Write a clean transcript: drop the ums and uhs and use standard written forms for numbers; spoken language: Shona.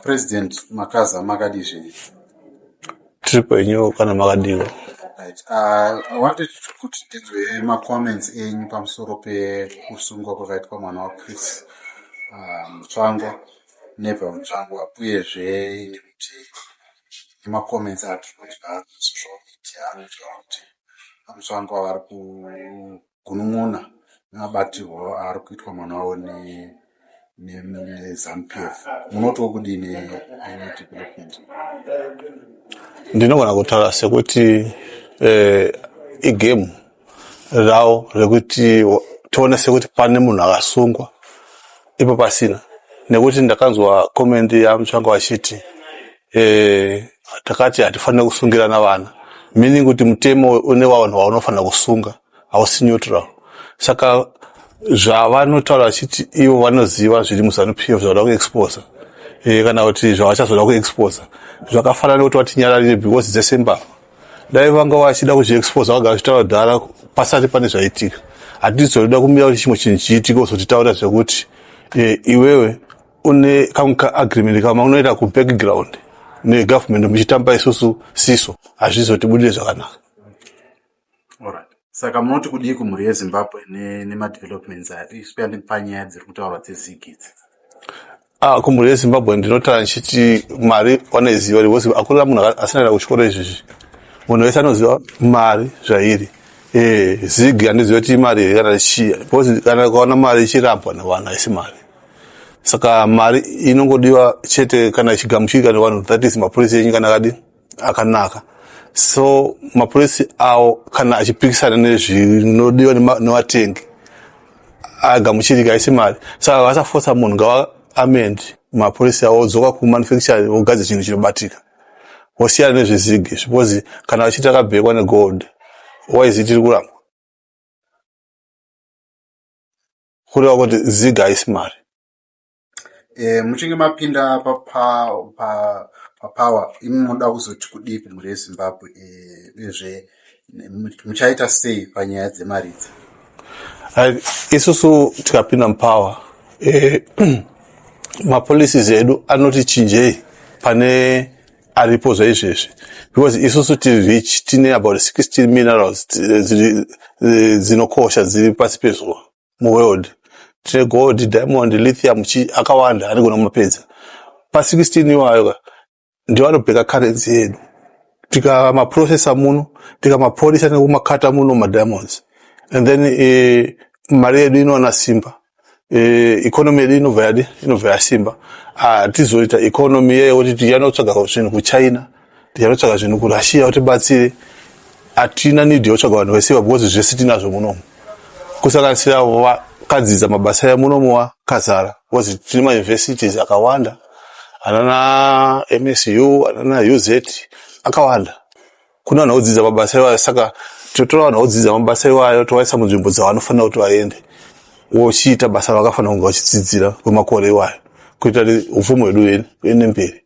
President Makaza, makadii zvenyu? Tiri kwenyu kana makadiwa. Right. I wanted kuti ndinzwe macomments enyu pamusoro pekusungwa kwakaitwa mwana waChris Mutsvangwa, Never Mutsvangwa, uyezve nekuti nemacomments atiri kudya social media anotaura kuti VaMutsvangwa vari kugunun'una nemabatirwo aari kuitwa mwana wavo neZanu PF. Munotiwo kudini nedevelopment? Ndinogona kutaura sekuti igame ravo rekuti tione sekuti pane munhu akasungwa ipo pasina, nekuti ndakanzwa comment yaMutsvangwa vachiti takati hatifaniri kusungirana vana, meaning kuti mutemo une vanhu vaunofanira kusunga hausi neutral. Saka zvavanotaura vachiti ivo vanoziva zviri muZanu PF zvavada kuexposa kana kuti zvavachazoda kuexposa zvakafanana nekuti vatinyararire, because dzese mbavha. Dai vanga vachida kuzviexposa vagara vachitaura kudhara pasati pane zvaitika. Hatizoda kumira kuti chimwe chinhu chiitike uzotitaura zvekuti iwewe une kamwe kaagreement kama unoita kubackground negovernment muchitamba isusu siso, hazvizotibudire zvakanaka. Alright. Saka munoti kudii kumhuri yeZimbabwe nemadevelopments aya, especially panyaya dziri kutaurwa dzeZIG idzi? Ah, kumhuri yeZimbabwe ndinotaura ndichiti mari vanoiziva, because hakuna munhu asina kuenda kuchikoro izvizvi. Munhu wese anoziva mari zvairi. ZiG handizivi kuti imari here kana chii, because kana ukaona mari ichirambwa nevanhu haisi mari. Saka mari inongodiwa chete kana ichigamuchirika nevanhu, that is mapurisi enyu kana akadi akanaka. So mapurisi awo kana achipikisana nezvinodiwa nevatengi agamuchirika, haisi mari. Saka vasafosa munhu, ngava amend mapurisi awo, odzoka kumanufacture, vogadzira chinhu chinobatika, vosiyana nezveZiG, because kana vachiti akabhekwa negold, waizi tiri kurambwa, kureva kuti ZiG haisi mari. Muchinge mapinda papower, imi munoda kuzoti kudii kumhuri yeZimbabwe, uyezve muchaita sei panyaya dzemari idzi? Isusu tikapinda mupower, mapolicies edu anoti chinjei pane aripo zvaizvezvi, because isusu tiri rich, tine about 16 minerals dzinokosha dziri pasi pezuva muworld. Tine gold, diamond, lithium, chi akawanda anigona kumapedza. Pa16 iwayo ka ndiwo anobheka currency yedu. Tikamaprocessa muno, tikamapolisa nekumakata muno madiamonds, and then mari yedu inowana simba, economy yedu inobva yadi inobva yasimba. Hatizoita economy yekuti tichanotsvaga zvinhu kuChina, tichanotsvaga zvinhu kuRussia kuti batsire. Hatina need yekutsvaga vanhu vese, because zvese tinazvo munomu, kusanganisira vakadzidza mabasa emunomu wakazara, because tine mauniversities akawanda anana MSU, anana UZ akawanda. Kuna vanhu vakudzidza mabasa iwayo. Saka tinotora vanhu vakudzidza mabasa iwayo, tovaisa munzvimbo dzavanofanira kuti vaende vochiita basa ravakafanira kunge vachidzidzira kwemakore iwayo, kuitira kuti upfumi hwedu huende mberi.